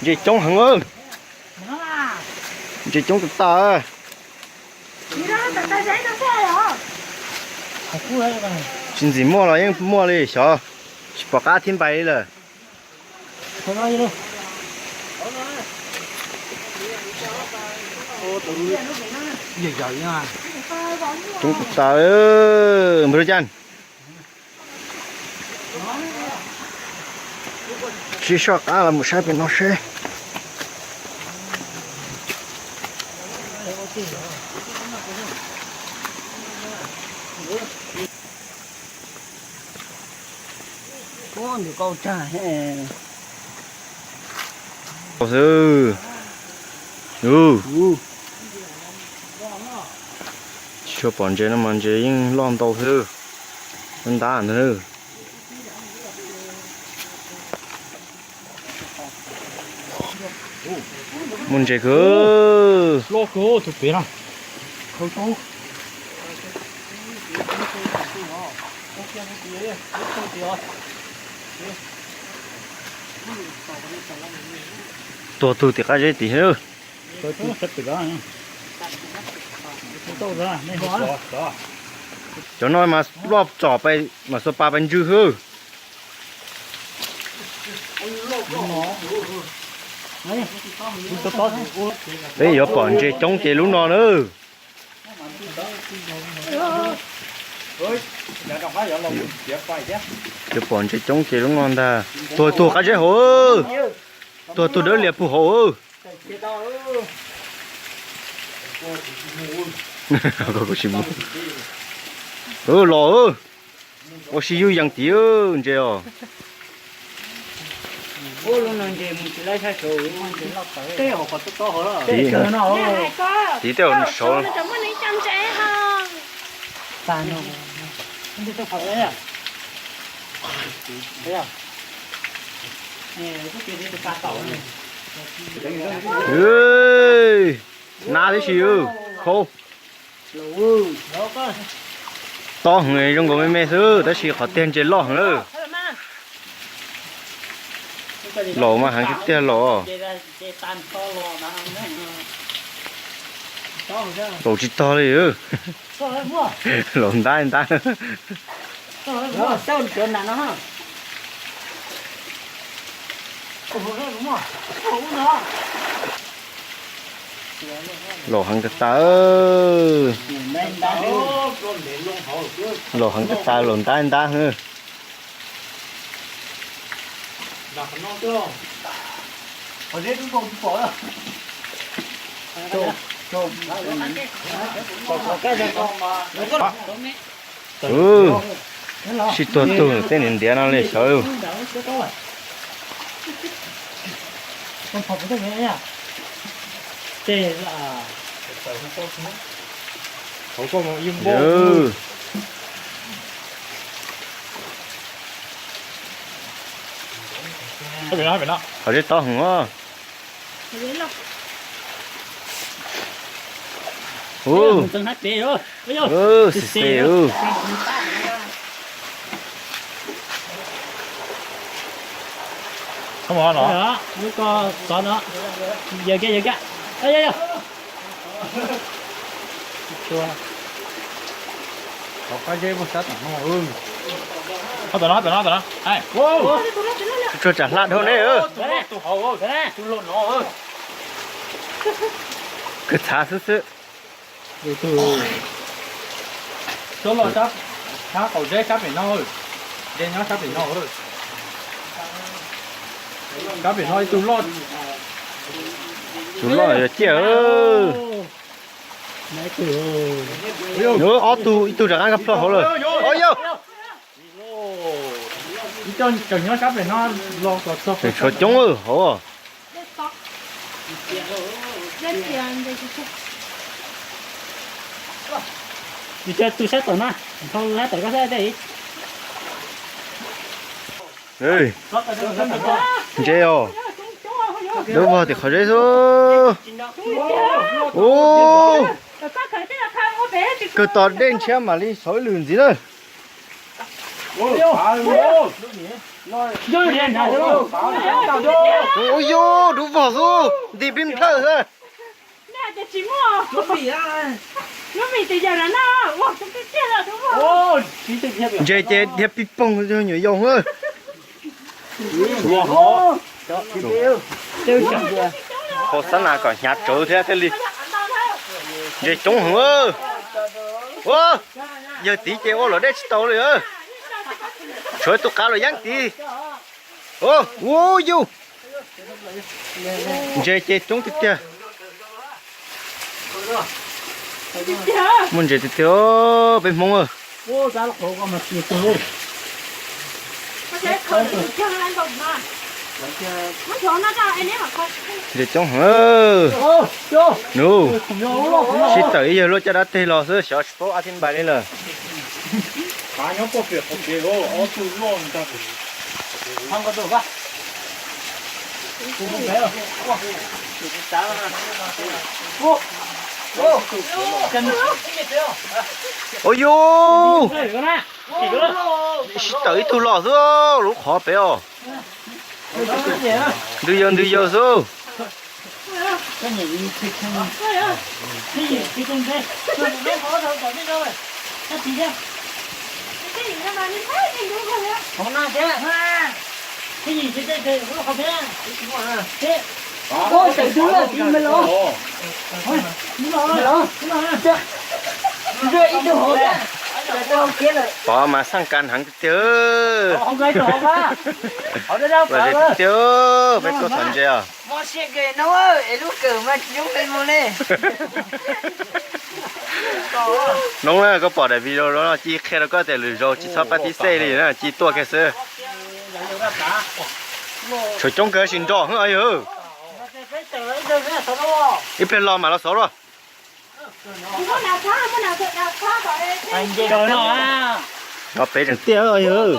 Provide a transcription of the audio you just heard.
Ntses coob heev, ntses coob tas tas. Tsis ntxim muaj los yeej muaj li xyov, tsis pom qab thib npai li lawm. Coob tas tas, npawg Lub Caj. Sib soj qab los mus saib pem no seb. Xwb. Tsis tshua pom ntses no mas ntses yeej loj ntau xwb. Ntab ntag. Muaj ntses kawg. Tuag tug tim qab zeb tid. Cov no mas loj tsom pais mam xuas pas pais ntswg xwb. Peb yuav pom ntses coob ces lub no na. Yuav pom ntses coob ces lub no ntag. Tuag tug qab zeb hauv. Tuag tug dawb lias puag hauv. Los, ua si yuj yees tid ntses os. Tid tej saud. Nab tib si, khaub. Tob heev zoo nkaus me me xwb tab sis qhov tiag ntses loj heev lawm. Laus mas heev tiag tiag los. Laus tsis tog li. Laus ntab ntab. Laus heev tas tas. Laus heev tas tas, laus ntab ntab. Sib tuag tug tej niam ntiav no li sawv. Qhov zeb tob heev os. Xis xis. Tsuag tsam hlab dhau ne. Kawg txhav xwb xwb. Tub los sab qaum zeb sab pem no, ze nyob sab pem no. Sab pem no ib tug loj. Tus loj yog ciaj. Ob tug, ib tug rov qab nkag plho hauv lawm. Ib co tseem nyob sab pem no los kom txog. Tshuav coob hauv. Tus sab tom no, tus sab tom koj sab tej. Ntses os, dawb vog tim qhov zeb xwb. Ub, kawg tos dej ntshiab mam li xauv ib lwm ntxiv na. Ua yus dub vog xwb, nti pib nplhawj xwb. Ntses ces dhia pij poog nyuam yaus. Qhov xab nas kom hnyav tsawv thiab thiaj li. Ntses coob heev. Ua, yawg tid ces ua luam dej tsis tau li. Tshuav tus qav luam yeeb tid. Ua, ua yus. Ntses ces coob tiag tiag. Muaj ntses tiag tiag peb Hmoob. Ntses coob heev. Nus, sib tawm ib yawg luaj caj dab teg los xwb xyov tsis paub ab thib npai li lawm. Ua yus, sib tawm ib tug los xwb lub qhov pem os. Ntws yawg ntws yawg xwb. Pov mas xaj kas heev tiag tiag. Tiag tiag, peb tuaj thov ntses os. Noob na, koj pom daim video no ci qhia rau koj tias lwm zaus tsis txhob pab tib xej li na, ci tuaj kiag xwb. Tshuav coob kawg sis nrog hwb os yawg. Ib pliag los mam los xauv luaj. Nov pem tseem tiaj os yawg.